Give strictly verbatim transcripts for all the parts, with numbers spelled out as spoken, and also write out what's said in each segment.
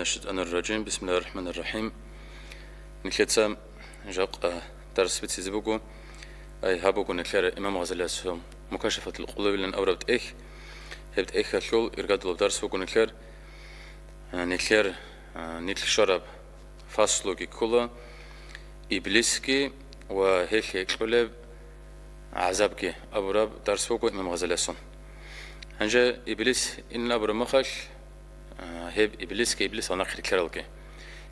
الشيطان الرجيم. بسم الله الرحمن الرحيم. Нилъеца жакъа дарс бицизе буго. Ай, гьаб буго нилъер имам Гъазалиясул Мукашафатул Къулубилан абураб тӀехь. Гьеб тӀехьалъул иргадулаб дарс буго нилъер. А, нилъер, а, нилъ щвараб фаслуги ккола, Иблисги ва гьелъ кьолеб гӀазабги абураб дарс буго имам Гъазалиясул. Гьанже Иблис ин абураб махалъ, а, гьеб Иблисги Иблисал нахъ рилълъаралги.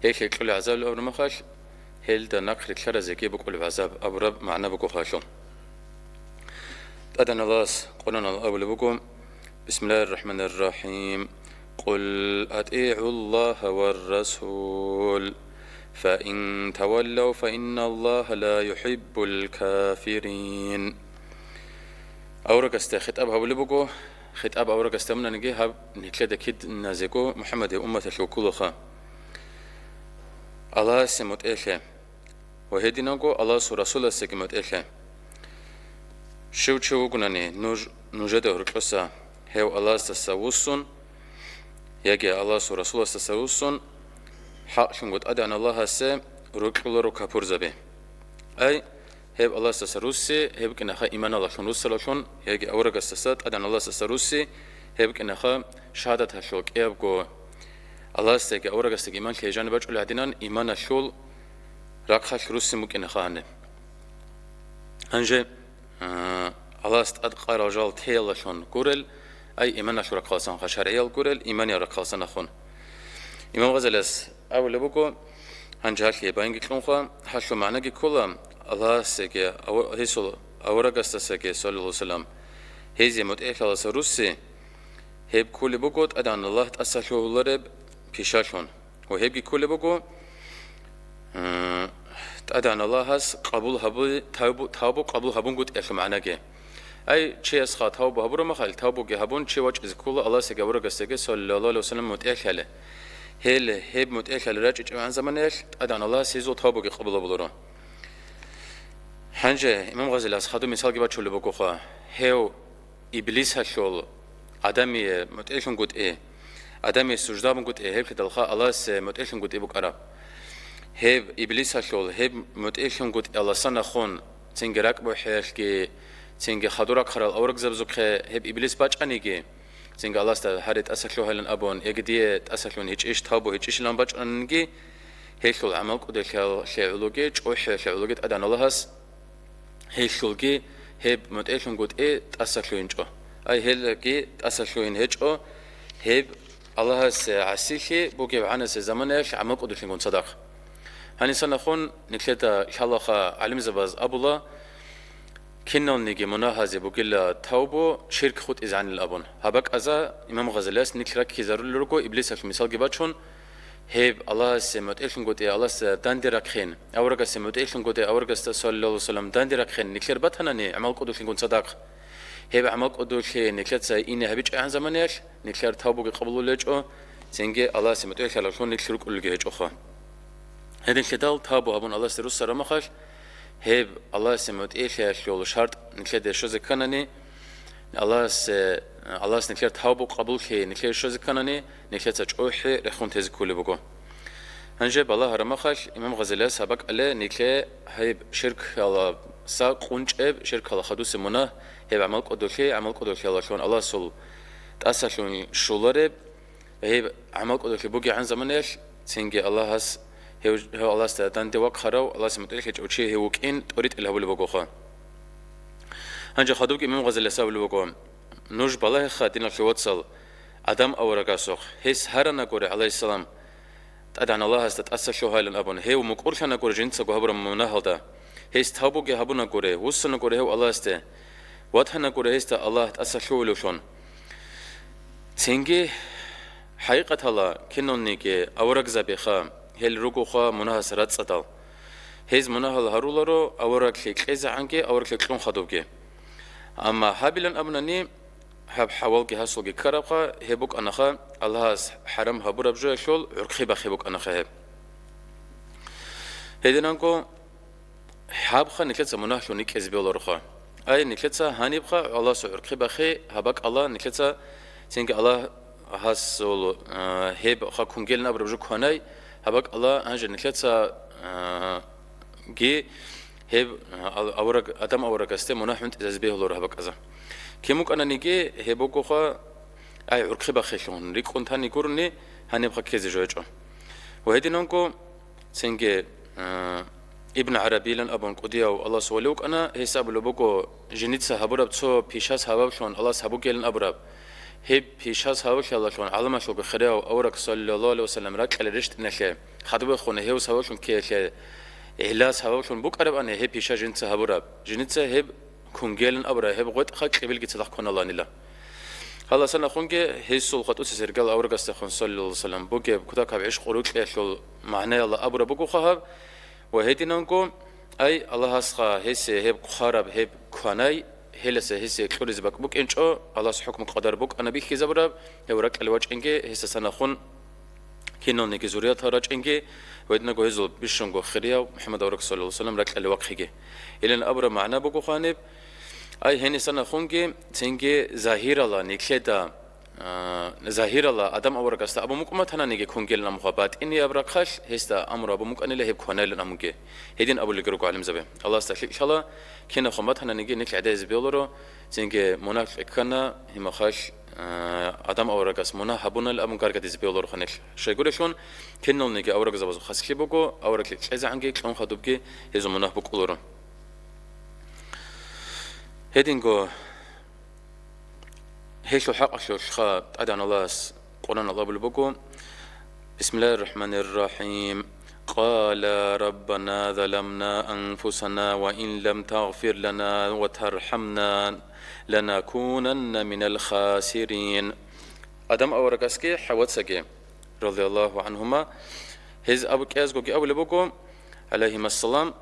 Гьелъ кьолеб гӀазаб абураб махалъ, гьелда нахъ рилълъаразеги букӀулеб гӀазаб абураб магӀна буго халъул. ТӀадегӀан Аллагьас Къуръаналда абулеб буго: بسم الله الرحمن الرحيم. قل أطيعوا الله والرسول فإن تولوا فإن الله لا يحب الكافرين. Аварагасда хитӀаб гьабулеб буго, хитӀаб аварагасда мунагьаниги гьаб нилъеда кидназего МухӀаммадил умматалъул кколаха. Аллагьасе мутӀигӀлъе. Ва гьединго Аллагьасул Расуласдаги мутӀигӀлъе. Щив чи вугони нуж, нужеда гьоркьоса гьев Аллагьасдаса вуссун, яги Аллагьасул Расуласдаса вуссун, хӀакълъунго ТӀадегӀан Аллагьасе рокьуларо капурзаби. Ай, гьеб Аллагьасдаса русси, гьеб кӀинаха иманалъун руссалалъун, яги аварагасдаса, ТӀадегӀан Аллагьасдаса русси, гьеб кӀинаха шагьадаталъул кӀиябго Аллагьасдаги аварагасдаги иман лъей жаниб бачӀулеб гӀадинан, иманалъул рахъалъ руссин букӀинаха гьаниб. Гьанже, а, Аллагьас тӀад къарал жал теялалъун гурел, ай, иманалъул рахъалсан ха шаргӀиял гурел, иманиял рахъалсан ахун. Имам Гъазалияс абулеб буго, гьанже гьалъие баянги кьунха, гьалъул магӀнаги ккола, Аллагьасдаги, ава-, гьесул аварагасдасаги, саллаллагьу гӀалайгьи ва саллам, гьезие мутӀигӀлъиялдаса русси, гьеб кколеб буго ТӀадегӀан Аллагь тӀасалъугьулареб пишалъун. Ва гьебги кколеб буго, м, ТӀадегӀан Аллагьас къабул гьабули-, тавбу-, тавбу къабул гьабунгутӀиялъул магӀнаги. Ай, чиясха тавбу гьабураб махалъ, тавбуги гьабун, чи вачӀизе ккола Аллагьасдаги аварагасдаги, саллаллагьу гӀалайгьи ва саллам, мутӀигӀлъиялде. Гьел, гьеб мутӀигӀлъиялде рачӀичӀебгӀан заманаялъ ТӀадегӀан Аллагьас гьезул тавбуги къабул гьабуларо. Гьанже имам Гъазалияс хадуб мисалги бачулеб бугоха. Гьев Иблисалъул Адамие мутӀигӀлъунгутӀи, Адамие сужда гьабунгутӀи, гьеблъидалха Аллагьасе мутӀигӀлъунгутӀи букӀараб. Гьеб Иблисалъул, гьеб мутӀигӀлъунгутӀиялдасан ахун, цинги ракӀбухӀиялъги, цинги хадур рахъарал аварагзабазухъе гьеб Иблис бачӀаниги, цинги Аллагьасда гьаре тӀасалъугьайилан абун, яги дие тӀасалъугьун гьечӀищ, тавбу гьечӀищилан бачӀаниги, гьелъул гӀамал кӀудиялъе гӀологи, чӀухӀиялъе гӀологи ТӀадегӀан Аллагьас гьелъулги гьеб мутӀигӀлъунгутӀи тӀасалъугьинчӀо. Ай, гьелги тӀасалъугьин гьечӀо, гьеб Аллагьасе гӀасилъи бугеб гӀанасеб заманаялъ гӀамал кӀудулъингун цадахъ. Гьанисан ахун нилъеда лъалаха гӀалимзабаз абула, киналниги мунагьазе бугила тавбу ширк хутӀизегӀанил абун. Гьаб бакӀазда имам Гъазалияс нилъ раккизарулел руго Иблисалъул мисалги бачун, гьеб Аллагьасе мутӀигӀлъунгутӀи Аллагьасда данде рахъин, аварагасе мутӀигӀлъунгутӀи аварагасда, саллаллагьу гӀалайгьи ва саллам, данде рахъин нилъер батанани гӀамал кӀудулъингун цадахъ. Гьеб гӀамал кӀудулъи нилъеца ине гьабичӀебгӀан заманаялъ, нилъер тавбуги къабулулел гьечӀо, цинги Аллагьасе мутӀигӀлъиялъун нилъ рукӀулелги гьечӀоха. Гьединлъидал тавбу гьабун Аллагьасде руссараб махалъ, гьеб Аллагьасе мутӀигӀлъиялъул шартӀ нилъеде щвезе кканани, Аллагьасе, Аллагьас нилъер тавбу къабуллъи нилъее щвезе кканани, нилъеца чӀухӀи рехун тезе кколеб буго. Гьанже балагьараб махалъ, имам Гъазалияс гьаб бакӀалде нилъее гьеб ширкалдаса къунчӀеб, ширкалда хадусеб мунагь, гьеб гӀамал кӀудулъи, гӀамал кӀудулъиялъун Аллагьасул тӀасалъугьин щолареб, гьеб гӀамал кӀудулъи бугебгӀан заманаялъ, цинги Аллагьас гьев, гьев Аллагьасда данде вахъарав, Аллагьасе мутӀигӀлъичӀев чи гьев вукӀин тӀоритӀел гьабулеб бугоха. Гьанже хадубги имам Гъазалияс абулеб буго: «Нуж балагьеха, диналъул вацал, Адам аварагасухъ, гьес гьаранагури, гӀалайгьиссалам, ТӀадегӀан Аллагьасда тӀасалъугьайилан абун, гьев мукӀурлъанагури жинцаго гьабураб мунагьалда, гьес тавбуги гьабунагури, вуссанагури гьев Аллагьасде, ватанагури гьесда Аллагь тӀасалъугьулевлъун». Цинги, хӀакъикъаталда, киналниги аварагзабиха, гьел ругоха мунагьас рацӀцӀадал. Гьез мунагьал гьаруларо авараглъи кьезегӀанги авараглъи кьун хадубги. Амма гьабилан абунани, гьаб хӀавалги гьасулги ккарабха, гьеб букӀанаха Аллагьас хӀарам гьабураб жоялъул гӀурхъи бахъи букӀанаха гьеб. Гьединанго, гьабха нилъеца мунагьлъун рикӀкӀизе бегьулароха. Ай, нилъеца гьанибха Аллагьасул гӀурхъи бахъи гьаб бакӀалда, нилъеца цинги Аллагь Гьасул, а, гьеб ха кунгелин абураб жо кванай, гьаб бакӀалда гьанже нилъеца, а, ги гьеб, а, ал-, авараг-, Адам аварагасде мунагь гӀунтӀизазе бегьуларо гьаб бакӀазда. Кин букӀананиги гьеб бугоха, ай, гӀурхъи бахъилъун, рикӀкӀун тани гурони, гьаниб ха ккезе жо гьечӀо. Ва гьединанго цинги, а, Ибн ГӀарабилан абун кӀудияв Аллагьас вали вукӀана, гьес абулеб буго, жиница гьабураб цо пишас гьабаблъун Аллагьас гьабугелин абураб. Гьеб пишас гьабаблъиялдалъун гӀаламалъулго хирияв авараг саллаллагьу гӀалайгьи вассалам ракьалде рещтӀиналъе, хадубехун гьев сабаблъун ккеялъе, гӀилла сабаблъун букӀарабани гьеб пиша жинца гьабураб. Жиница гьеб кунгелин абураб, гьеб гъветӀха кьибилги цадахъ кваналанила. Гьаласан ахунги гьесул хатӀуцесергал аварагасдехун саллаллагьу гӀалайгьи вассалам бугеб кутакаб гӀишкъу рукьиялъул магӀнаялда абураб бугоха гьаб, ва гьединанго, ай, Аллагьасха гьесие гьеб хъвараб, гьеб кванай, гьеласа гьесие кьуризе бакӀ букӀинчӀо, Аллагьас хӀукму-къадар букӀана бихьизабураб, гьев ракьалде вачӀинги, гьесасан ахун киналниги зуриятал рачӀинги, ва гьединго гьезул бищунго хирияв МухӀаммад авараг саллаллагьу гӀалайгьи вассалам ракьалде вахъиги. Илан абураб магӀна буго ханиб, ай, гьенисан ахунги, цинги загьирала нилъеда, а, загьирала Адам аварагасда абун букӀун батананиги кунгелин амха, батӀинияб рахъалъ гьесда амру абун букӀанила гьеб кванайлан амунги. Гьедин абулелги руго гӀалимзаби. Аллагьасда лъикӀ лъала, кинаб хун батананиги нилъ гӀедезе бегьуларо, цинги мунагь кьеккана, гьимахалъ, а, Адам аварагас мунагь гьабунал абун гаргадизе бегьуларо ханилъ. Щайгурелъул, киналниги аварагзабазул хаслъи буго, аварагли кьезегӀанги кьун хадубги гьезул мунагь букӀуларо. Гьединго гьелъул хӀакъалъулъха ТӀадегӀан Аллагьас Къуръаналда абулеб буго: بسم الله الرحمن الرحيم. قالا ربنا ظلمنا أنفسنا وإن لم تغفر لنا وترحمنا لنكونن من الخاسرين. Адам аварагасги ХӀавацаги, радияллагьу гӀангьума, гьез абу кӀиязгоги абулеб буго, гӀалайгьимассалам: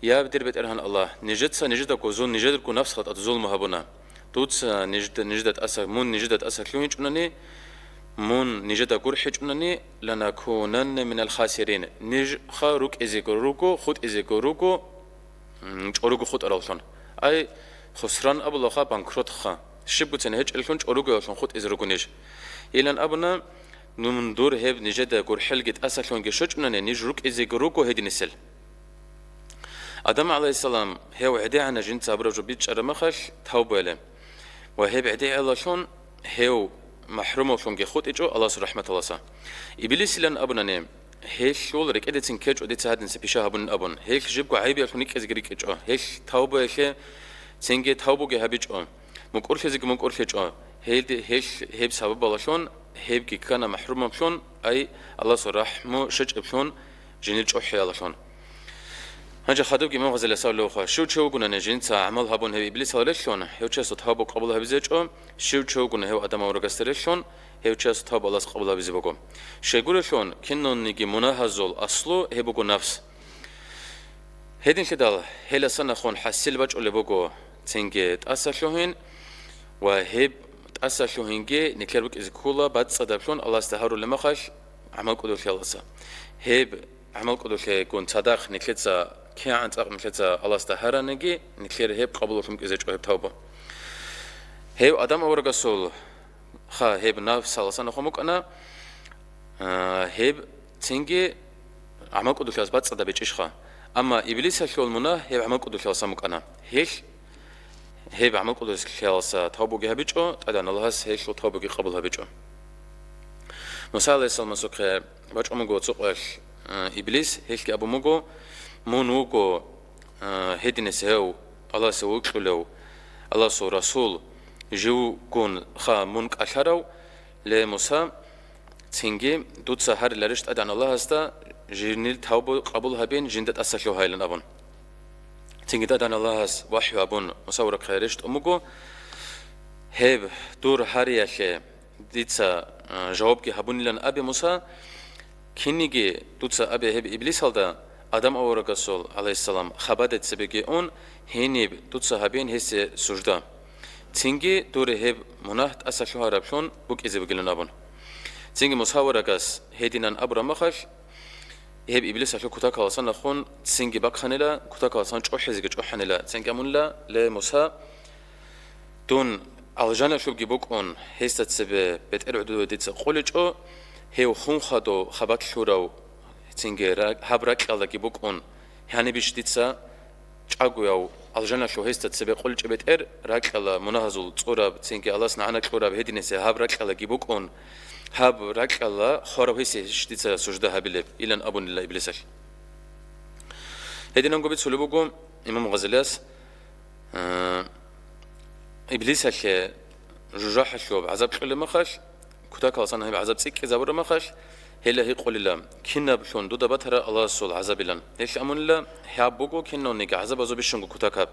Я, дир БетӀергьан Аллагь, нижеца нижедаго зун-, нижедаго напсалда тӀад зулму гьабуна. Дуца нижеда, нижеда тӀаса, мун нижеда тӀаса лъугьинчӀунани, мун нижеда гурхӀичӀунани, لنكونن من الخاسرين, нижха рукӀизего руго, хутӀизего руго, м, чӀоруго хутӀараллъун. Ай, хусран абулаха, банкротха. Щибгоцин гьечӀеллъун чӀоругояллъун хутӀизе руго ниж. Илан абуна, мун дур гьеб нижеда гурхӀелги тӀасалъунги щвечӀунани, ниж рукӀизего руго гьединисел. Адам гӀалайгьиссалам гьев гӀедегӀанав жинца гьабураб жо бичӀчӀараб мехалъ тавбуяле. Ва гьеб гӀедегӀиялдалъун гьев махӀрумавлъунги хутӀичӀо Аллагьасул рахӀматалдаса. Иблисилан абунани, гьелъул рекӀедецин ккечӀо дица гьадинса пиша гьабунин абун, гьелъ жибго гӀайибиялъун рикӀкӀизеги рикӀкӀичӀо, гьелъ тавбуялъе цинги тавбуги гьабичӀо, мукӀурлъизеги мукӀурлъичӀо, гьелде-, гьелъ гьеб сабабаллъун гьебги ккана махӀрумаблъун, ай, Аллагьасул рахӀму щвечӀеблъун, жинир чӀухӀиялалъун. Гьанже хадубги Имам Гъазалияс абулеб буго, щив чи вугони жинца гӀамал гьабун гьев иблисал релълъун, гьев чиясул тавбу къабул гьабизе гьечӀо, щив чи вугони гьев Адам аварагасда релълъун, гьев чиясул тавбу Аллагьас къабул гьабизе буго. Щайгурелъул, киналниги мунагьазул аслу гьеб буго нафс. Гьединлъидал гьеласан ахун хӀасил бачӀулеб буго цинги тӀасалъугьин ва гьеб тӀасалъугьинги нилъер букӀизе ккола бацӀцӀадаблъун Аллагьасда гьарулеб мехалъ гӀамал кӀудулъиялдаса. Гьеб гӀамал кӀудулъигун цадахъ нилъеца кигӀан цӀакъ нилъеца Аллагьасда гьараниги, нилъер гьеб къабулалъун букӀизе гьечӀо гьеб тавба. Гьев Адам аварагасул ха гьеб нафс гьаласан ахун букӀана, а, гьеб цинги гӀамал кӀудулъиялдаса бацӀцӀадаб гьечӀищха? Амма иблисалъул мунагь гьеб гӀамал кӀудулъиялдаса букӀана. Гьелъ гьеб гӀамал кӀудулъиялдаса тавбуги гьабичӀо, ТӀадегӀан Аллагьас гьелъул тавбуги къабул гьабичӀо. Муса гӀалайгьиссаламасухъе бачӀун буго цо къоялъ, а, иблис, гьелъги абун буго, мун вуго, а, гьединас гьев, Аллагьасе вокьулев, Аллагьасул расул, живгун ха мун кӀалъарав, ле Муса, цинги дуца гьариларищ ТӀадегӀан Аллагьасда жинил тавбу къабул гьабин, жинда тӀасалъугьайилан абун. Цинги ТӀадегӀан Аллагьас вахӀю гьабун, Муса аварагахъе рещтӀун буго, гьеб дур гьариялъе дица, а, жавабги гьабунилан абе, Муса, кинниги дуца абе гьеб иблисалда, Адам аварагасул, гӀалайгьиссалам, хабаде цебеги ун, гьениб дуца гьабин гьесие сужда. Цинги дур гьеб мунагь тӀасалъугьараблъун букӀизе бугилан абун. Цинги Муса аварагас гьединан абураб мехалъ, гьеб иблисалъул кутакалдасан ахун цинги бахъанила, кутакалдасан чӀухӀизеги чӀухӀанила, цинги абунила, ле Муса, дун Алжаналъубги букӀун, гьесда цебе бетӀер гӀодове дица къуличӀо, гьев хун хадув хабалъ лъурав, цинги ра-, гьаб ракьалдаги букӀун, гьанибищ дица чӀагояв алжаналъув гьесда цебе къуличӀеб бетӀер, ракьала мунагьазул цӀураб, цинги Аллагьас нагӀана кьураб гьединесе гьаб ракьалдаги букӀун, гьаб ракьала хварав гьесищ дица сужда гьабилеб, илан абунила Иблисалъ. Гьединанго бицулеб буго имам Гъазалияс, Э, Иблисалъе жужахӀалъуб гӀазаб кьолеб махалъ, кутакаласан гьеб гӀазаб цӀикӀкӀизабураб махалъ, гьеле гьикъулила: «Кинаблъун дуда батара Аллагьасул гӀазабилан?» Гьелъ амунила: «Гьаб буго киналниги гӀазабазул бищунго кутакаб».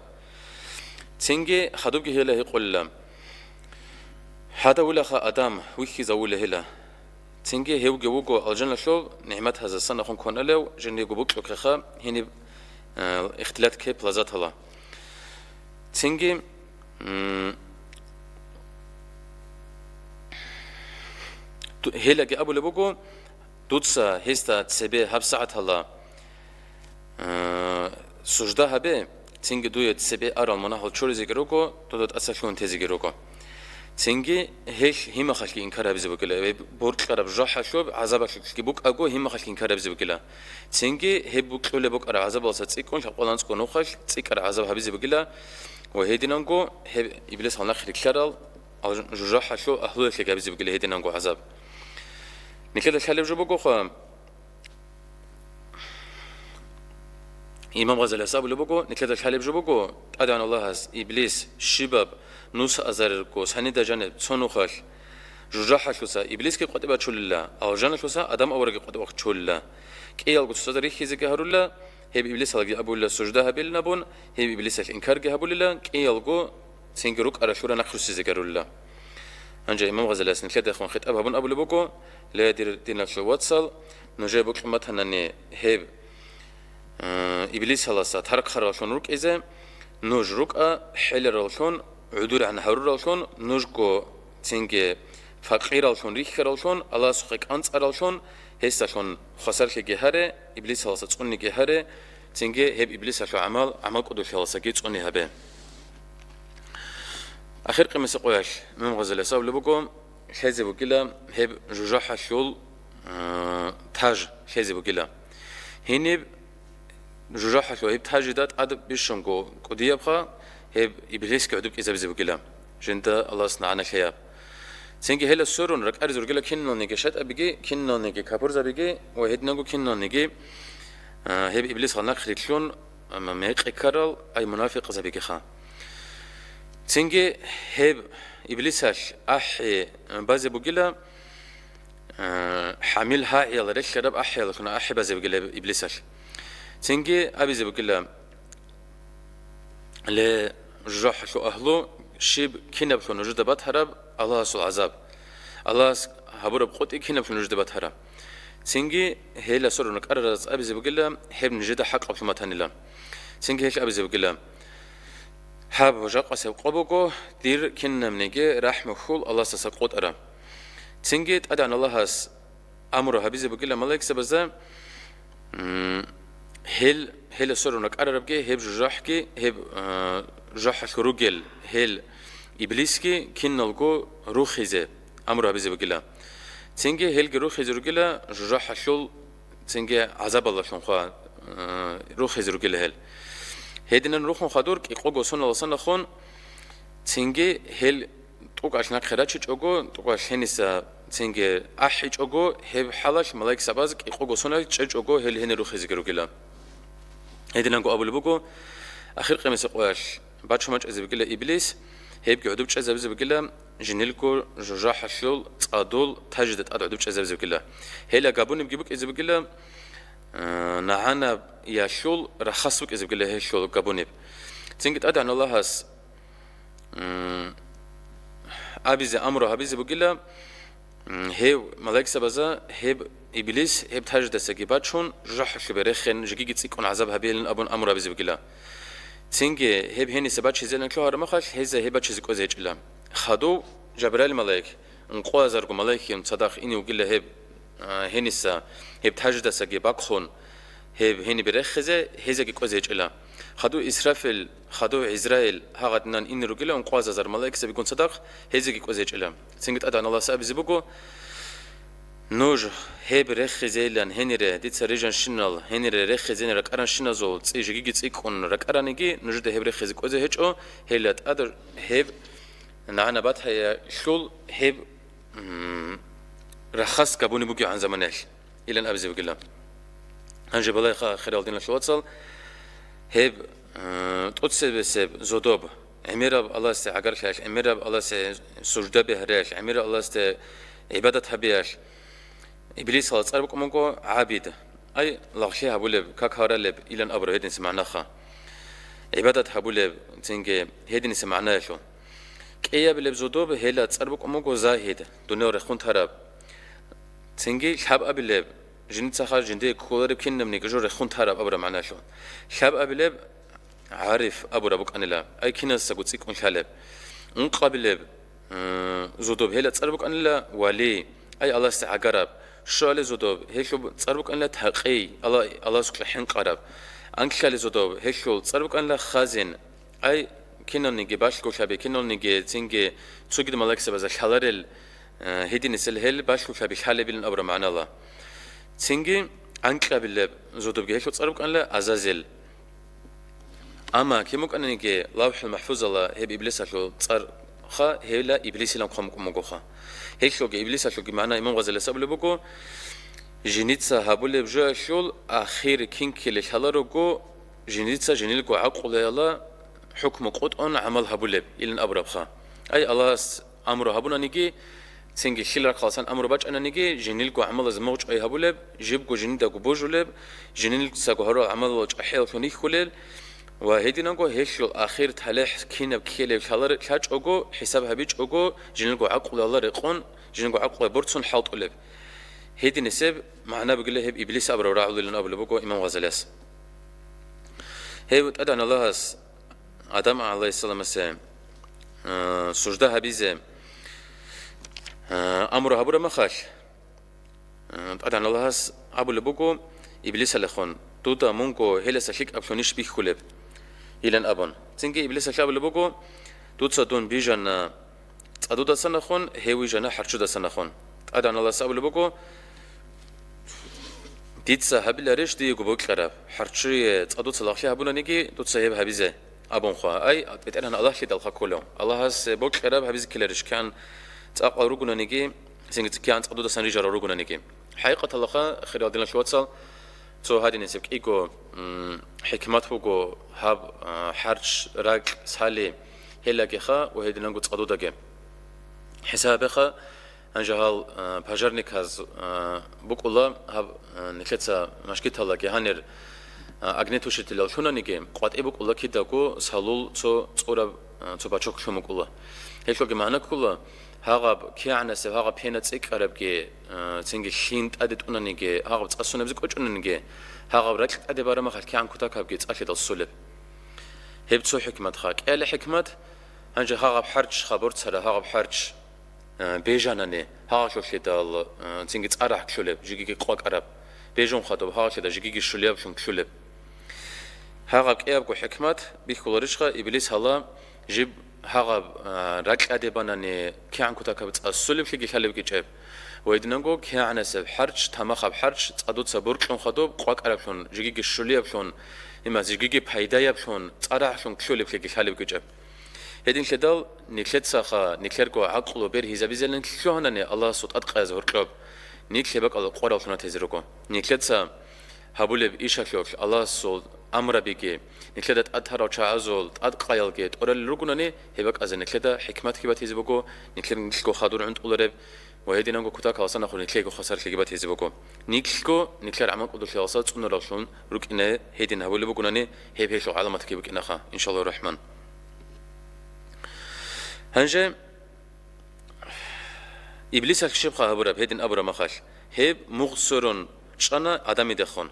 Цинги хадубги гьеле гьикъулила: «Гьадавулаха Адам, вихьизавула гьела». Цинги гьевги вуго алжаналъул нигӀматазасан ахун кваналев, жиндиего бокьухъеха гьениб, э, ихтилат ккей лаззатала. Цинги, м, ту-, гьелаги абулеб буго: «Дуца гьесда цебе гьабсагӀатала, э, сужда гьабе, цинги дуе цебе арал мунагьал чуризеги руго, дуда тӀаса лъугьун тезеги руго». Цинги гьелъ гьимахалъги инкар гьабизе бугила, гьеб боркьараб жужахӀалъуб гӀазабалъулъги букӀаго, гьимахалъги инкар гьабизе бугила. Цинги гьеб букьулеб букӀараб гӀазабалдаса цӀикӀкӀун лъабкъоялда анцӀго нухалъ цӀикӀкӀараб гӀазаб гьабизе бугила ва гьединанго гьеб Иблисал нахъе рилълъарал ал-, жужахӀалъул агьлуялъеги гьабизе бугила гьединанго гӀазаб. Нилъеда лъалеб жо бугоха, Имам Гъазалияс абулеб буго, нилъеда лъалеб жо буго, ТӀадегӀан Аллагьас Иблис щибаб нус азарилго санида жаниб цо нухалъ жужахӀалъуса Иблисги къватӀиб бачулила, алжаналъуса Адам аварагги къватӀиб бачулила. КӀиялго цоцазда рихьизеги гьарулила, гьеб Иблисалги абулила сужда гьабилин абун, гьеб Иблисалъ инкарги гьабулила, кӀиялго цинги рукӀаралъура нахърусизеги гьарулила. Гьанже Имам Гъазалияс нилъедехун хитӀаб гьабун абулеб буго: «Ле, дир диналъул вацал, нужее бокьун батанани гьеб, э, Иблисаласа тархъараллъун рукӀизе, нуж рукӀа хӀелараллъун, гӀудургӀан гьарураллъун, нужго цинги факъираллъун рихьараллъун, Аллагьасухъе кӀанцӀараллъун, гьесдалъун хвасарлъиги гьаре, Иблисаласа цӀуниги гьаре, цинги гьеб Иблисалъул гӀамал гӀамал кӀудулъияласаги цӀуни гьабе». Ахир къимиса къоялъ Имам Гъазалияс абулеб буго, лъезе бугила гьеб жужахӀалъул, э, таж лъезе бугила. Гьениб жужахӀалъул гьеб тажида тӀад бищунго кӀудиябха, гьеб Иблисги гӀодоб кӀизабизе бугила, жинда Аллагьас нагӀана лъеяб. Цинги гьела сверун ракӀаризе ругила киналниги шайтӀабиги, киналниги капурзабиги ва гьединанго киналниги, э, гьеб Иблисал нахъ рилълъун, амма мекъи ккарал, ай мунафикъзабигиха. Цинги гьеб Иблисалъ ахӀи базе бугила, э, хӀамил гьагӀиял релълъараб ахӀияллъун ахӀи базе бугила гьеб Иблисалъ. Цинги абизе бугила: «Ле, жужахӀалъул агьлу, щиб кинаблъун нужеда батараб Аллагьасул гӀазаб? Аллагьас гьабураб къотӀи кинаблъун нужеда батара?» Цинги гьел асур рукӀарараз абизе бугила, гьеб нижеда хӀакъаблъун батанила. Цинги гьелъ абизе бугила: «Гьаб, жакъасеб къо буго, дир кинабниги рахӀму хьул Аллагьасдаса къотӀара». Цинги ТӀадегӀан Аллагьас амру гьабизе бугила малаикзабазда, м, гьел, гьел асур рукӀарарабги, гьеб жужахӀги, гьеб, а, жужахӀалъур ругел гьел Иблисги киналго рухизе амру гьабизе бугила. Цинги гьелги рухизе ругила жужахӀалъул, цинги гӀазабалдалъун хва, э, рухизе ругила гьел. Гьединан рухун хадур кӀикъого соналасан ахун, цинги гьел тӀукӀалъ нахъе рачичӀого, тӀукӀалъ гьениса цинги ахӀичӀого, гьеб хӀалалъ малаикзабаз кӀикъого соналъ чӀечӀого гьел гьенир рухизеги ругила. Гьединанго абулеб буго, ахир къимиса къоялъ бачун бачӀизе бугила Иблис, гьебги гӀодоб чӀезабизе бугила, жинилго жужахӀалъул цӀадул тажида тӀад гӀодоб чӀезабизе бугила. Гьела габунибги букӀизе бугила, э, нагӀанаялъул рахас букӀизе бугила гьелъул габуниб. Цинги ТӀадегӀан Аллагьас, м, абизе амру гьабизе бугила, м, гьев малаикзабазда гьеб Иблис гьеб тажидасаги бачун, жужахӀалъубе рехен, жегиги цӀикӀкӀун гӀазаб гьабейилан абун амру гьабизе бугила. Цинги гьеб гьениса бачизе лъугьараб махалъ, гьезда гьеб бачизе кӀвезе гьечӀила. Хадув Жабраил малаик, ункъоязарго малаикин цадахъ ине вугила гьеб, а, гьениса, гьеб тажидасаги бахъун, гьеб гьенибе рехизе, гьездаги кӀвезе гьечӀила. Хадув Исрафил, хадув ГӀизраил гьагъадинан ине ругила ункъвазазар малаикзабигун цадахъ, гьезеги кӀвезе гьечӀила. Цинги ТӀадегӀан Аллагьас абизе буго: «Нуж гьеб рехизейилан гьенире, дица рижанщинал гьенире рехизейин ракӀаранщиназул цӀи жигиги цӀикӀкӀун ракӀараниги, нужеда гьеб рехизе кӀвезе гьечӀо, гьелда тӀад гьеб нагӀана батаялъул гьеб, м, рахас габуни бугебгӀан заманаялъ», — илан абизе бугила. Гьанже балайха, хириял диналъул вацал, гьеб, э, тӀоцебесеб зодоб, гӀемераб Аллагьасде гӀагарлъиялъ, гӀемераб Аллагьасде сужда бегьриялъ, гӀемераб Аллагьасде гӀибадат гьабиялъ, Иблисал цӀар букӀун буго гӀабид, ай, лагълъи гьабулеб, как гьаралеб, илан абураб гьединса магӀнаха. ГӀибадат гьабулеб, цинги гьединса магӀнаялъул. КӀиабилеб зодоб гьела цӀар букӀун буго загьид, дуниял рехун тараб. Цинги лъабабилеб, жинцаха жинде кколареб кинабниги жо рехун тараб абураб магӀналъул. Лъабабилеб гӀариф абураб букӀанила, ай киназдаго цӀикӀкӀун лъалеб. Ункъабилеб, м, зодоб гьела цӀар букӀанила вали, ай Аллагьасде гӀагараб. Щуабилеб зодоб гьелъул цӀар букӀанила такъий, Алла-, Аллагьасукьа хӀинкъараб. Анкьабилеб зодоб гьелъул цӀар букӀанила хазин, ай киналниги балъголъаби, киналниги цинги цогидал малаикзабазда лъаларел, э, гьединисел гьел балъголъаби лъалебилан абураб магӀнала. Цинги анкьабилеб зодобги гьелъул цӀар букӀанила Азазил. Амма кин букӀаниги ЛавхӀул МахӀфузала гьеб Иблисалъул цӀарха, гьела Иблисилан хъван букӀун бугоха. Гьелъулги Иблисалъулги магӀна Имам Гъазалияс абулеб буго: «Жинца гьабулеб жоялъул ахир кин ккелей лъаларого, жинца жинилго гӀакълуялда хӀукму къотӀун гӀамал гьабулеб», — илан абурабха. Ай Аллагьас амру гьабунаниги, цинги лъил рахъаласан амру бачӀананиги, жинилго гӀамалаз мугъчӀвай гьабулеб, жибго жиндаго божулеб, жинцаго гьарурал гӀамалал чӀахӀияллъун рихьулел ва гьединанго гьелъул ахир талихӀ кинаб ккелеб лъалар-, лъачӀого, хӀисаб гьабичӀого, жинилго гӀакълуялда рекъон, жинилго гӀакълуялда борцун хӀалтӀулеб. Гьединисеб магӀна бугила гьеб Иблис абураб рагӀулилан абулеб буго Имам Гъазалияс. Гьев ТӀадегӀан Аллагьас Адам гӀалайгьиссаламасе, а, сужда гьабизе, а, амру гьабураб махалъ, а, ТӀадегӀан Аллагьас абулеб буго Иблисалехун: «Дуда мунго гьеласа лъикӀаблъунищ бихьулеб?» — илан абун. Цинги Иблисалъе абулеб буго: «Дуца дун бижана цӀадудасанахун, гьев вижана хӀарччудасанахун». ТӀадегӀан Аллагьас абулеб буго: «Дица гьабиларищ диего бокьараб? ХӀарччуе цӀадуца лагълъи гьабунаниги, дуца гьеб гьабизе», — абун хъва. Ай, БетӀергьан Аллагьлъидалха кколев. Аллагьас бокьараб гьабизе ккеларищ, кигӀан цӀакъал ругонаниги, цинги кигӀан цӀадудасан рижарал ругонаниги. ХӀакъикъаталдаха, хириял диналъул вацал, цо гьадинисеб кӀиго, м, хӀикмат буго гьаб, а, хӀарч, ракь, сали, гьелагиха ва гьединанго цӀадудаги. ХӀисаб гьабеха, гьанже гьал, а, пожарниказ, а, букӀула гьаб, а, нилъеца машгиталдаги гьанир, а, огнетушителал лъунаниги, къватӀибе букӀула кидаго салул цо цӀураб, а, цо бачок лъун букӀула. Гьелъулги магӀна ккола, гьагъаб кигӀанасеб гьагъаб пена цӀикӀкӀарабги, а, цинги лъим тӀаде тӀунаниги, гьагъаб цӀа сунебзе кӀочӀонаниги, гьагъаб ракь тӀаде бараб махалъ кигӀан кутакабги цӀалъидал сулеб. Гьеб цо хӀикматха. КӀиабилеб хӀикмат, гьанже гьагъаб хӀарчха борцара, гьагъаб хӀарч, а, бежанани, гьагъалъулъидал, а, цинги цӀарахӀ кколеб, жигиги къвакӀараб, бежун хадуб, гьагъалъидал жигиги щулияб лъун кколеб. Гьагъаб кӀиябго хӀикмат бихьуларищха, Иблис гьала жиб гьагъаб, а, ракь тӀаде банани, кигӀан кутакаб цӀа сулеблъиги лъалеб кӀичӀеб. Ва гьединанго кигӀанасеб хӀарч, тамахаб хӀарч, цӀадуца боркьун хадуб, къвакӀараблъун, жигиги щулияблъун, имаз жигиги пайдаяблъун, цӀарахӀлъун кколеблъиги лъалеб кӀичӀеб. Гьединлъидал нилъецаха, нилъерго гӀакълу бергьизабизелин лъугьанани Аллагьасул тӀадкъаязда гьоркьоб, нилъ гьеб бакӀалда къвараллъун гьатизе руго. Нилъеца гьабулеб ишалъулъ Аллагьасул амрабиги, нилъеда тӀад тарал чагӀазул тӀадкъаялги тӀуралел ругонани, гьеб бакӀазда нилъеда хӀикматги батизе буго, нилъер нилъго хадур гӀунтӀулареб ва гьединанго кутакаласан ахур нилъего хвасарлъиги батизе буго. Нилъго нилъер гӀамал кӀудулъиялдаса цӀунаравлъун рукӀине гьедин гьабулеб бугонани, гьеб гьелъул гӀаламатги букӀинаха, иншаллагьу рахӀман. Гьанже Иблисалъ щибха гьабураб гьедин абураб махалъ, гьеб мугъ сверун чӀана Адамидехун,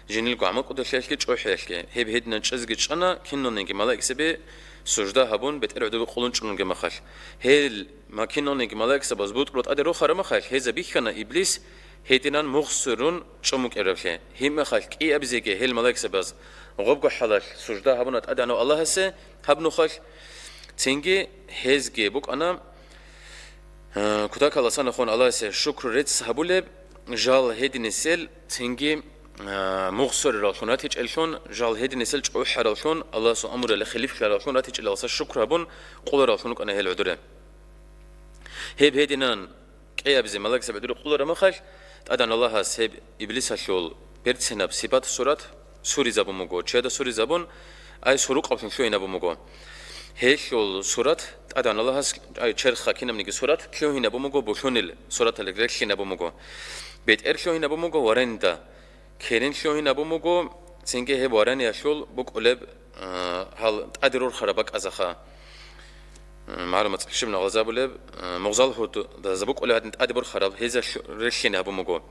жинилго гӀамал кӀудулъиялъги чӀухӀиялъги, гьеб гьединан чӀезеги чӀана, киналниги малаикзаби сужда гьабун, бетӀер гӀодобе къулун чӀунунги махалъ. Гьел ма-, киналниги малаикзабаз бутӀрул тӀаде рохараб махалъ, гьезда бихьана Иблис Гьединан мугъ сверун чӀун букӀараблъи. Гьеб мехалъ кӀиабизеги гьел малаикзабаз гъобго хӀалалъ сужда гьабуна ТӀадегӀанав Аллагьасе гьаб нухалъ. Цинги гьезги букӀана, э, кутакаласан ахун Аллагьасе шукру рецц гьабулеб, жал гьединесел цинги, э, мугъ сверараллъун ратичӀеллъун, жал гьединесел чӀухӀараллъун, Аллагьасул амруялъе хилифлъараллъун ратичӀелалса шукру гьабун къулараллъун рукӀана гьел гӀодоре. Гьеб гьединан кӀиабизе малаикзаби гӀодоре къулараб мехалъ, ТӀадегӀан Аллагьас гьеб иблисалъул берцинаб сипат-сурат суризабун буго, чияда суризабун, ай сурукъаблъун лъугьинабун буго. Гьелъул сурат ТӀадегӀан Аллагьас, ай черхха кинабниги сурат лъугьинабун буго, булъунил сураталги релълъинабун буго. БетӀер лъугьинабун буго варенда. Керен лъугьинабун буго, цинги гьеб вараниялъул букӀулеб, а, гьал тӀаде рурхараб бакӀазаха. М, магӀлумат цӀикӀкӀун гьалазабулеб, а, мугъзал гьудазда букӀулеб гьадин тӀаде бурхараб гьеза лъу-, релълъинабун буго.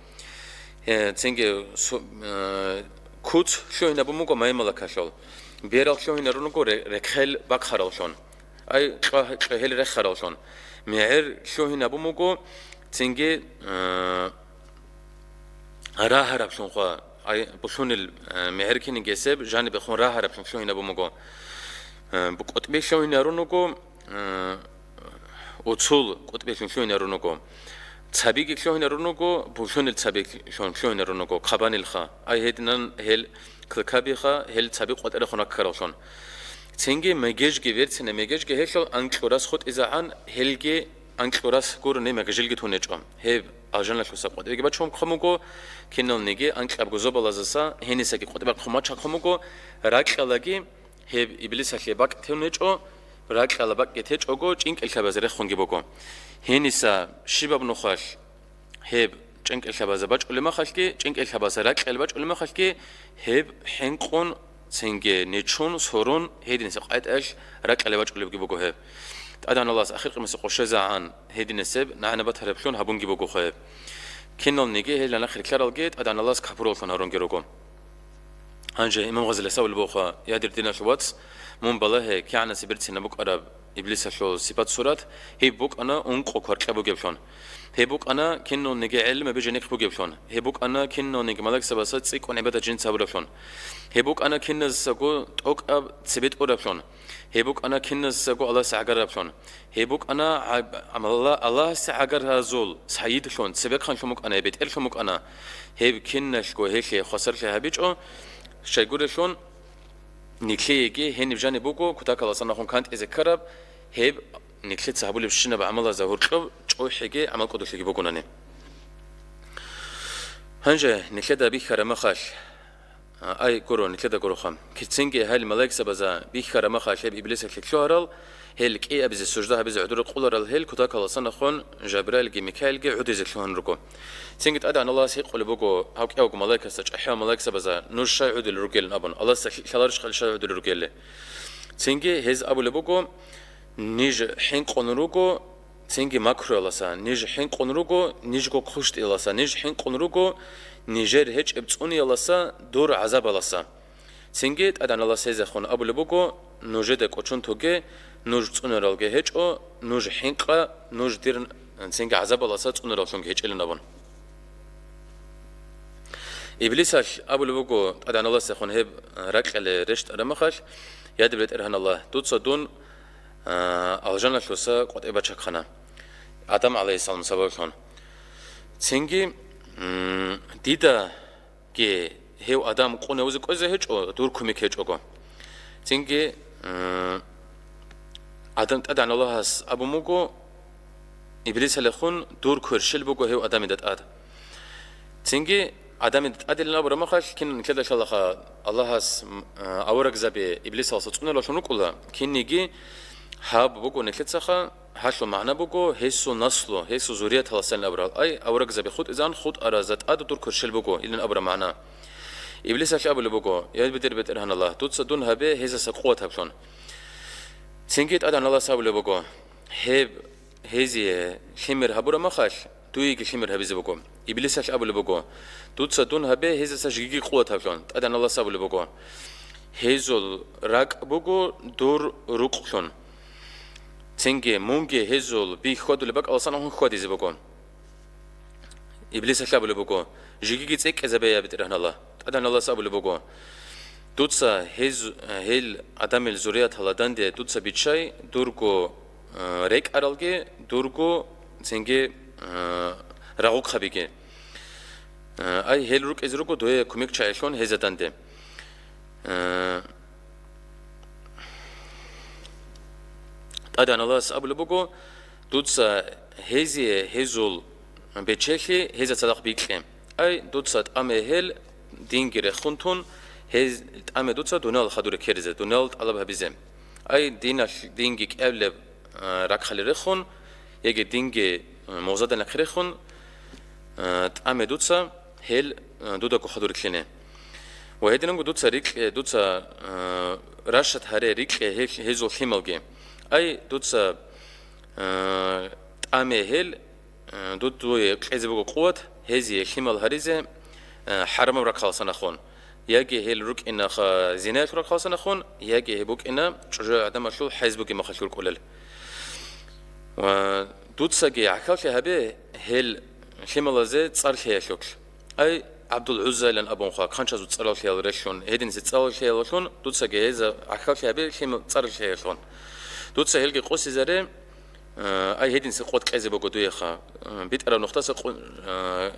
Гье, цинги су-, а, куц лъугьинабун буго маймалакалъул. Берал лъугьинарун руго ре-, рехъел бахъараллъун. Ай, кьва-, кьвегьел рехараллъун. МегӀер лъугьинабун буго, цинги, а, рагьараблъунха, ай, булъунил, а, мегӀер кин гесеб жанибехун рагьараблъун лъугьинабун буго. А, бу-, кӀутӀби лъугьинарун руго, а, уцул кӀутӀбилъун лъугьинарун руго. Цабиги лъугьинарун руго, булъунил цабилъун лъугьинарун руго, хъабанилха. Ай, гьединан гьел Клыкабиха гьел цаби къватӀирехун раккараллъун. Цинги мегежги, верцина мегежги гьелъул анкьурас хутӀизегӀан, гьелги анкьурас гурони мегежилги тун гьечӀо. Гьеб алжаналъуса къватӀибеги бачун хъун буго, киналниги анкьабго зобалаздаса гьенисаги къватӀибе хъумача хъун буго, ракьалаги гьеб иблисалъе бакӀ тун гьечӀо, ракьала бакӀги течӀого, чӀинкӀиллъабазе рехунги буго. Гьениса щибаб нухалъ Гьеб чӀинкӀиллъабазда бачӀулеб махалъги, чӀинкӀиллъабазда ракьалда бачӀулеб махалъги, гьеб хӀинкъун, цинги нечун, сорун, гьединса къватӀиялъ ракьалда бачӀулебги буго гьеб. ТӀадегӀан Аллагьас ахир къимаса къошезегӀан гьединасеб нагӀана батараблъун гьабунги буго гьеб. Киналниги гьел нахъ рилълъаралги ТӀадегӀан Аллагьас капураллъун гьарунги руго. Гьанже Имам Гъазалияс абулеб буго, я дир диналъул вац, мун балагье, кигӀанасеб берцинаб букӀараб иблисалъул сипат-сурат, гьеб букӀана ункъо кваркьа бугеблъун. Гьеб букӀана киналниги гӀелмаби жанихъ бугеблъун. Гьеб букӀана киналниги малаикзабазда цӀикӀкӀун гӀибадат жинца гьабураблъун. Гьеб букӀана киназдаго тӀокӀаб цебетӀураблъун. Гьеб букӀана киназдаго Аллагьасе гӀагараблъун. Гьеб букӀана гӀаб-, амала-, Аллагьасе гӀагаразул сайидлъун, цебехъанлъун букӀана, гьеб бетӀерлъун букӀана. Гьеб киналъго гьелъие хвасарлъи гьабичӀо, щайгурелъул, нилъееги гьениб жаниб буго кутакаласан ахун кантӀизе ккараб, гьеб нилъеца гьабулебщинаб гӀамалазда гьоркьоб чӀухӀиги гӀамал кӀодолъиги бугонани. Гьанже нилъеда бихьараб махалъ, А, ай, гуро, нилъеда гуроха. Кицинги гьел малаикзабазда бихьараб махалъ гьеб иблисалъе лъугьарал, гьел кӀиабизе сужда гьабизе гӀодоре къуларал гьел кутакаласан ахун Жабраилги Микаилги гӀодизе лъугьун руго. Цинги ТӀадегӀан Аллагьас гьикъулеб буго гьав кӀиявго малаикасда, чӀахӀиял малаикзабазда, нуж щай гӀодулел ругелин абун, Аллагьасда лъ-, лъаларищ хъали щай гӀодулел ругели. Цинги гьез абулеб буго, ниж хӀинкъун руго, Цинги макруяласа ниж хӀинкъун руго, нижго хъущтӀияласа ниж хӀинкъун руго, нижер гьечӀеб цӀунияласа дур гӀазабаласа. Цинги ТӀадегӀан Аллагьас гьезехун абулеб буго, нужеда кӀочон тоге, нуж цӀунаралги гьечӀо, нуж хӀинкъа, нуж дир цинги гӀазабаласа цӀунараллъунги гьечӀилин абун. Иблисалъ абулеб буго ТӀадегӀан Аллагьасехун гьеб ракьалде рещтӀараб махалъ, я дир БетӀергьан Аллагь, дуца дун а, алжаналъуса къватӀибе бачахъана, Адам гӀалайгьиссалам сабаблъун. Цинги, м, дидаги гьев Адам къуневзе кӀвезе гьечӀо, дур кумек гьечӀого. Цинги, м, Адам ТӀадегӀан Аллагьас абун буго, Иблисалехун дур кверщел буго гьев Адамида тӀад. Цинги Адамида тӀадилан абураб махалъ, кин нилъеда лъалаха Аллагьас, м, а, аварагзаби иблисаласа цӀунараллъун рукӀула, кинниги гьаб буго нилъецаха, гьалъул магӀна буго гьесул наслу, гьесул зуррияталасанин абурал, ай, аварагзаби хутӀизан хутӀаразда тӀад дур кверщел буго, илан абураб магӀна. Иблисалъ абулеб буго, я дир БетӀергьан Аллагь, дуца дун гьабе гьезаса къуват гьаблъун. Цинги ТӀадегӀан Аллагьас абулеб буго, гьеб Гьезие лъимер гьабураб махалъ, дуеги лъимер гьабизе буго. Иблисалъ абулеб буго, дуца дун гьабе гьезаса жеги къуват гьаблъун. ТӀадегӀан Аллагьас абулеб буго, гьезул ракӀ буго дур рукълъун. Цинги мунги гьезул би хьвадулеб бакӀаласан хьвадизе буго. Иблисалъ абулеб буго: «Жигиги цӀикӀкӀезабе, я БетӀергьан Аллагь». ТӀадегӀан Аллагьас абулеб буго: «Дуца гьез-, гьел адамил зурияталда данде дуца биччай дурго, э, рекӀаралги, дурго цинги, э, рагъухъабиги. Э, ай, гьел рукӀизе руго дуе кумекчагӀилъун гьезда данде». Э, ТӀадегӀан Аллагьас абулеб буго: «Дуца гьезие гьезул бечелъи гьезда цадахъ бикье. Ай, дуца тӀаме гьел динги рехун тун, гьез тӀаме дуца дуниял хадур ккеризе, дуниял тӀалаб гьабизе. Ай, диналъ, динги кӀиабилеб, а, рахъалил рехун, яги динги, а, мугъзадан нахъе рехун, а, тӀаме дуца гьел, а, дудаго хадур ккене. Ва гьединанго дуца рикье, дуца, а, рашад гьаре, рикье гьел-, гьезул лъималги. Ай, дуца, а, тӀаме гьел, а, дуд-, дуе кьезе буго къуват, гьезие лъимал гьаризе, а, хӀарамаб рахъалдаса нахъун. Яги гьел рукӀинаха зинаялъул рахъалдаса нахъун, яги гьеб букӀина чӀужугӀаданалъул хӀайз бугеб мехалъ рукӀунел. Ва дуцаги гӀахьаллъи гьабе гьел лъималазе цӀар лъеялъулъ. Ай, ГӀабдул-ГӀуззайилан абунха, хъанчазул цӀарал лъеял релълъун, гьединлъи цӀарал лъеялъун, дуцаги гьезда гӀахьаллъи гьабе лъима-, цӀар лъеялъун. Дуца гьелги къосизаре, а, ай, гьединлъи къуват кьезе буго дуеха, а, битӀараб нухдаса къу-, а,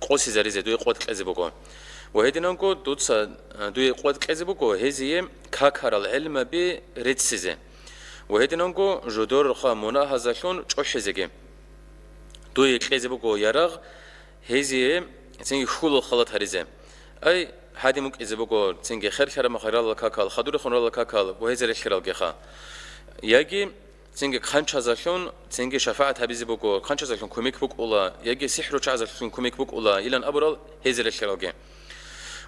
къосизаризе дуе къуват кьезе буго. Ва гьединанго дуца, а, дуе къуват кьезе буго гьезие какарал гӀелмаби реццизе. Ва гьединанго жидерха мунагьазалъун чӀухӀизеги. Дуе кьезе буго ярагъ гьезие цинги хьулал халат гьаризе. Ай, гьадин букӀизе буго цинги херлъараб мехалъ ралал какал, хадурехун ралал какал ва гьезда релълъаралгиха. Яги цинги хъанчазалъун цинги шафагӀат гьабизе буго, хъанчазалъун кумек букӀула, яги сихӀручагӀазалъун кумек букӀула, илан абурал гьезда релълъаралги.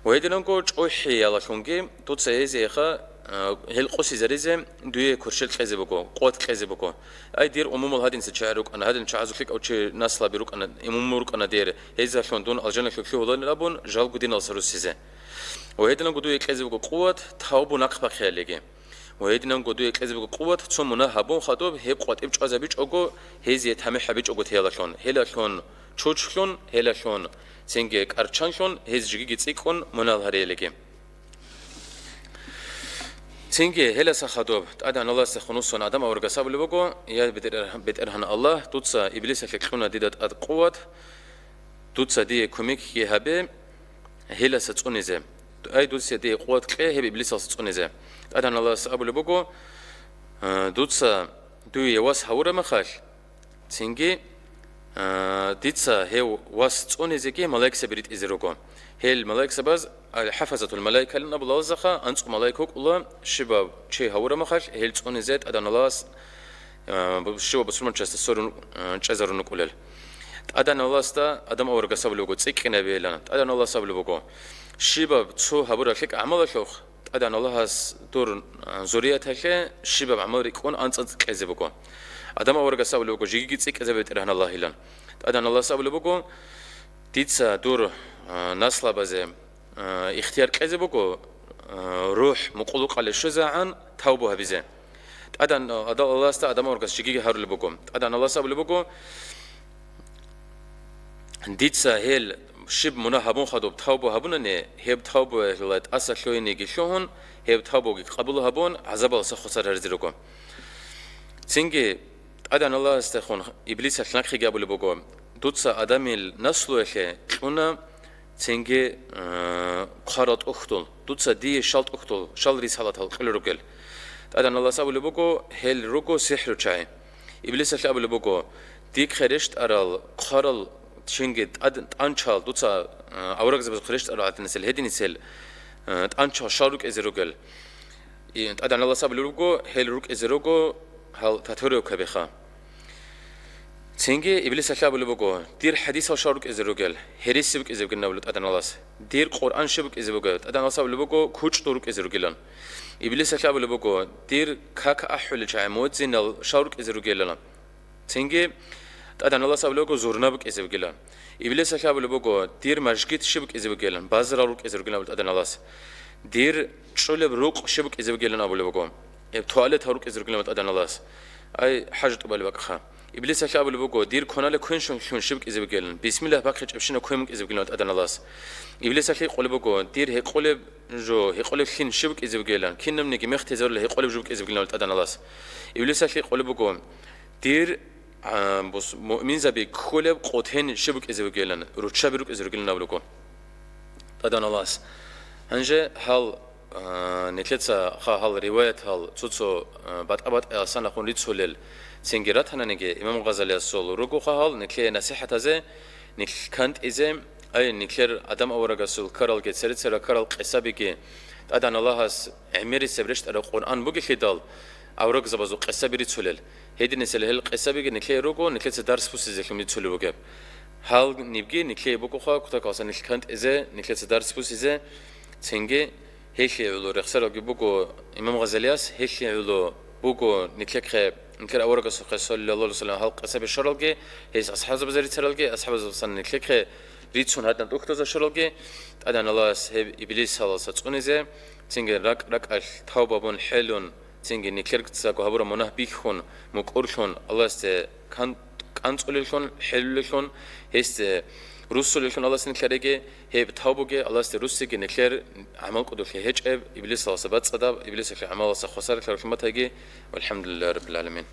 Ва гьединанго чӀухӀиялалъунги дуца гьезиеха, а, гьел къосизаризе дуе кверщел кьезе буго, къуват кьезе буго. Ай, дир умумул гьадинлъи чагӀи рукӀана, гьадин чагӀазул лъикӀав чи наслаби рукӀана, умуму рукӀана дир, гьезалъун дун алжаналъур лъугьуларин абун, жалго диналдаса руссизе. Ва гьединанго дуе кьезе буго къуват тавбу нахъ бахъиялиги. Ва гьединанго дуе кьезе буго къуват цо мунагь гьабун хадуб гьеб къватӀиб чӀвазабичӀого, гьезие тамихӀ гьабичӀого теялалъун, гьелалъун чучлъун, гьелалъун цинги кӀарчанлъун, гьез жигиги цӀикӀкӀун мунагьал гьариялиги. Цинги гьеласа хадуб ТӀадегӀан Аллагьасдехун вуссун Адам аварагас абулеб буго: «Я БетӀер-, БетӀергьан Аллагь, дуца Иблисалъе кьуна дида тӀад къуват, дуца дие кумекги гьабе гьеласа цӀунизе. Ай, дуца дие къуват кье гьеб Иблисалъе цӀунизе». ТӀадегӀан Аллагьас абулеб буго: «А, дуца дуе вас гьавураб мехалъ, цинги, а, дица гьев вас цӀунизеги малаикзаби ритӀизе руго. Гьел малаикзабаз аль-хӀафазатул малаикалин абулалзаха, анцӀго малаик вукӀула, щибаб чи гьавураб мехалъ, гьел цӀунизе ТӀадегӀан Аллагьас, а, бу-, щибаб бусурманчиясда сорун, а, чӀезарун вукӀулел». ТӀадегӀан Аллагьасда Адам аварагас абулеб буго: «ЦӀикӀкӀинабейилан». ТӀадегӀан Аллагьас абулеб буго: «Щибаб цо гьабураб лъикӀаб гӀамалалъухъ ТӀадегӀан Аллагьас дур, а, зурияталъе щибаб гӀамал рикӀкӀун анцӀ-анцӀ кьезе буго». Адам аварагас абулеб буго: «Жигиги цӀикӀкӀезабе, БетӀергьан Аллагь», — илан. ТӀадегӀан Аллагьас абулеб буго: «Дица дур, а, наслабазе, а, ихтияр кьезе буго, а, рухӀ мукъулукъалде щвезегӀан тавбу гьабизе». ТӀадегӀан, а, Адам Аллагьасда Адам аварагас жигиги гьарулеб буго. ТӀадегӀан Аллагьас абулеб буго: «Дица гьел щиб мунагь гьабун хадуб тавбу гьабунани, гьеб тавбуялъула тӀаса лъугьинеги лъугьун, гьеб тавбуги къабул гьабун, гӀазабалдаса хвасар гьаризе руго». Цинги ТӀадегӀан Аллагьасдехун Иблисалъ нахъеги абулеб буго: «Дуца Адамил наслуялъе кьуна цинги, э, хъварал тӀухьдул, дуца дие щал тӀухьдул, щал рисалатал кьолел ругел». ТӀадегӀан Аллагьас абулеб буго: «Гьел руго сихӀручагӀи». Иблисалъ абулеб буго: «Дихъе рещтӀарал хъварал чинги тӀад-, тӀанчал дуца, а, аварагзабазухъе рещтӀарал гӀадинасел гьединисел, а, тӀанчал щал рукӀизе ругел?» И, ТӀадегӀан Аллагьас абулеб буго: «Гьел рукӀизе руго гьал татуревкабиха». Цинги Иблисалъ абулеб буго: «Дир хӀадисал щал рукӀизе ругел, гьереси букӀизе бугин абулеб ТӀадегӀан Аллагьас. Дир Къуръан щиб букӀизе бугеб?» ТӀадегӀан Аллагьас абулеб буго: «КучӀдул рукӀизе ругилан». Иблисалъ абулеб буго: «Дир как ахӀулел чагӀи муэдзинал щал рукӀизе ругилан?» Цинги ТӀадегӀан Аллагьас абулеб буго: «Зурна букӀизе бугилан». Иблисалъ абулеб буго: «Дир мажгит щиб букӀизе бугилан, базарал рукӀизе ругилан», — абулеб ТӀадегӀан Аллагьас. «Дир чӀулеб рукъ щиб букӀизе бугилан», — абулеб буго. Э, туалетал рукӀизе ругилан абулеб ТӀадегӀан Аллагьас. Ай, хӀажатӀубали бакӀха. Иблисалъе абулеб буго: «Дир кваналеб квен щун лъун щиб кӀизе бугилан? Бисмиллагь бахъичӀебщинаб квен букӀизе бугилан ТӀадегӀанасул». Иблисалъе къулеб буго: «Дир гьекъолеб жо, гьекъолеб лъин щиб букӀизе бугилан? Кинабниги мехтезарулеб гьекъолеб жо букӀизе бугилан ТӀадегӀанасул». Иблисалъе къулеб буго: «Дир, а, бус-, муъминзаби кколеб къотен щиб букӀизе бугилан? Руччаби рукӀизе ругилан», абулеб буго ТӀадегӀанасул. Гьанже гьал А, нилъеца ха-, гьал риваятал цо-цо, а, батӀа-батӀа санахун рицулел цинги ратананиги, имам Гъазалиясул руго ха гьал нилъее насихӀатазе, нилъ кантӀизе, ай, нилъер Адам аварагасул ккаралги, цере-цере ккарал къисабиги, ТӀадегӀан Аллагьас гӀемерисеб рещтӀараб Къуръан бугелъидал, аварагзабазул къисаби рицулел. Гьединисел гьел къисабиги нилъее руго, нилъеца дарс буссизелъун рицулеб бугеб. Гьал нибги нилъее бугоха, кутакалса нилъ кантӀизе, нилъеца дарс буссизе, цинги Гьелъие гӀоло рехсаралги буго имам Гъазалияс, гьелъие гӀоло буго нилъехъе, нилъер аварагасухъе, саллаллагьу гӀалайгьи ва саллам, гьал къисаби щваралги, гьес асхӀабзабазе рицаралги, асхӀабзабазасан нилъехъе рицун гьадан тӀухьдуза щваралги, ТӀадегӀан Аллагьас гьеб иблисаласа цӀунизе, цинги ракӀ-ракӀалъ тавбу гьабун хӀелун, цинги нилъерцаго гьабураб мунагь бихьун, мукӀурлъун, Аллагьасде кан-, кӀанцӀулеллъун, хӀелулеллъун, гьесде руссулеллъун Аллагьас нилъереги, гьеб тавбуги Аллагьасде руссиги нилъер гӀамал кӀудулъи гьечӀеб, иблисаласа бацӀцӀадаб, иблисалъе гӀамалалса хвасарлъаралъун батайги. ВалхӀамдулиллагьи раббил гӀаламин.